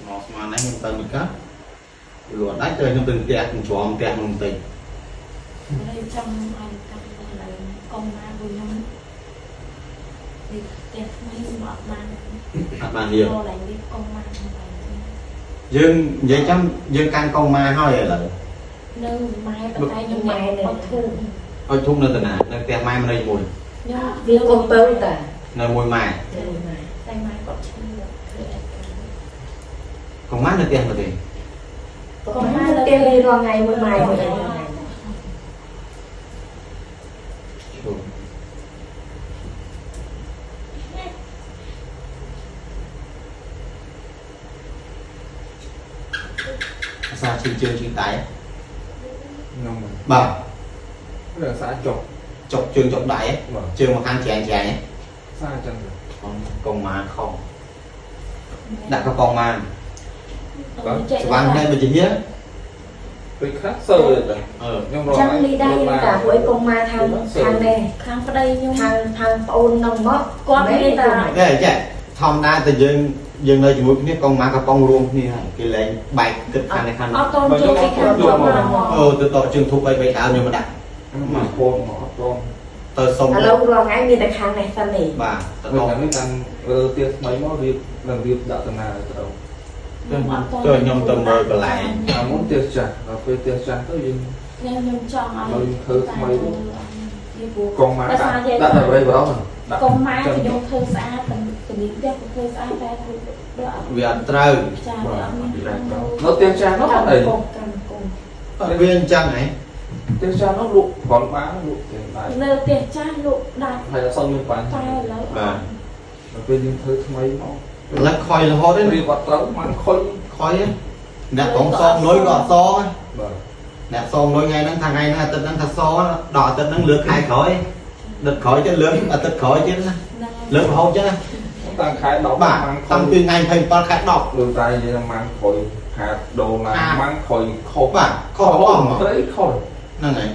មកស្មាននេះខ្ញុំទៅមិនកាត់លក់ដាច់ទៅខ្ញុំទៅផ្ទះខ្ញុំជ្រំផ្ទះខ្ញុំបន្តិច ហើយចង់ឲ្យតាំងទៅឡើយកុំណាពួកខ្ញុំនេះផ្ទះថ្មីខ្ញុំអត់បាន អត់បានរៀប ចូលឡើងនេះកុំមកហ្នឹងហើយ យើងនិយាយចាំយើងកាន់កងម៉ាហើយឥឡូវ នៅម៉ែប៉ុន្តែខ្ញុំម៉ែអត់ធូប ឲ្យធុំនៅតាណានៅផ្ទះម៉ែមិននៅជាមួយ ខ្ញុំ វាកូនពៅតា នៅមួយម៉ែ តែម៉ែគាត់ឈឺធ្វើអី កងម៉ានៅផ្ទះមកទេ កុំមកផ្ទះនេះរាល់ថ្ងៃមួយម៉ែមួយថ្ងៃ ឈូអាសាឈឺជើងឈឺដៃ ខ្ញុំ បាទ រឿងសាចុក ចុកជើងចុកដៃ បាទ ជើងមកខាងច្រាងច្រាង សាចឹង កងម៉ាខំដាក់កកងម៉ាស្វាងនេះដូចជាហៀ ពេលខ្លះសើតែ អឺ ខ្ញុំរក ចឹងនេះដែរតាពួកឯងកុំមកខាងខាងនេះ ខាងប្តីខ្ញុំ ខាងខាងប្អូននំមក គាត់មានតែ តែចេះធម្មតាតែយើងយើងនៅជាមួយគ្នាកងម៉ាកំប៉ុងរួមគ្នាហើយគេលែងបែកគិតខាងនេះខាង អ នោះ ត់តូនជួយពីខាងចូលមក អឺទៅតជើងធូប3 3ដើមខ្ញុំមកដាក់ មកពងមកអត់ព្រម ទៅសុំ ឥឡូវរាល់ថ្ងៃមានតែខាងនេះសិននេះ បាទទៅ ទៅ ត នេះតាមរើផ្ទះថ្មីមករៀបនឹងរៀបដាក់តាណាត្រូវ ទៅខ្ញុំទៅមើលកន្លែង អាមុនផ្ទះចាស់ដល់ពេលផ្ទះចាស់ទៅយើង ខ្ញុំខ្ញុំចង់ឲ្យ ធ្វើថ្មី ជាព្រោះ កងម៉ាដាក់ដាក់តែបរិបរោដាក់ កុំម៉ែខ្ញុំធ្វើស្អាតទំនីផ្ទះធ្វើស្អាតតែគឺដូចអត់ វាអត់ត្រូវ ចាវាអត់មានខាង នៅផ្ទះចាស់នោះអត់អី កុំកម្មកុំ វាអញ្ចឹងហ៎ ផ្ទះចាស់នោះលក់គ្រាន់បានលក់ទាំងដែរ នៅផ្ទះចាស់លក់ដាច់ ហើយអត់សូវមានបញ្ តែ ហា ឥឡូវ បាទ ដល់ពេលយើងធ្វើថ្មីមក ឥឡូវខយរហូតទេ រៀបអត់ត្រូវបានខុញ ខយអ្នកកងសងលុយក៏អត់សង បាទ អ្នកសងលុយថ្ងៃហ្នឹងថាថ្ងៃហ្នឹងអាទិត្យហ្នឹងថាសដល់អាទិត្យហ្នឹងលើកខែក្រោយដិតក្រោយទៀតលើកអាទិត្យក្រោយទៀតណាលើករហូតចឹងណា តាំងខែ10 បាទតាំងពីថ្ងៃ27ខែ10 លោកតានិយាយថាម៉ាំងក្រោយហាតដូរណាម៉ាំងក្រោយខុស បាទខុសអស់ហ្មង ត្រីខុស ហ្នឹងហើយ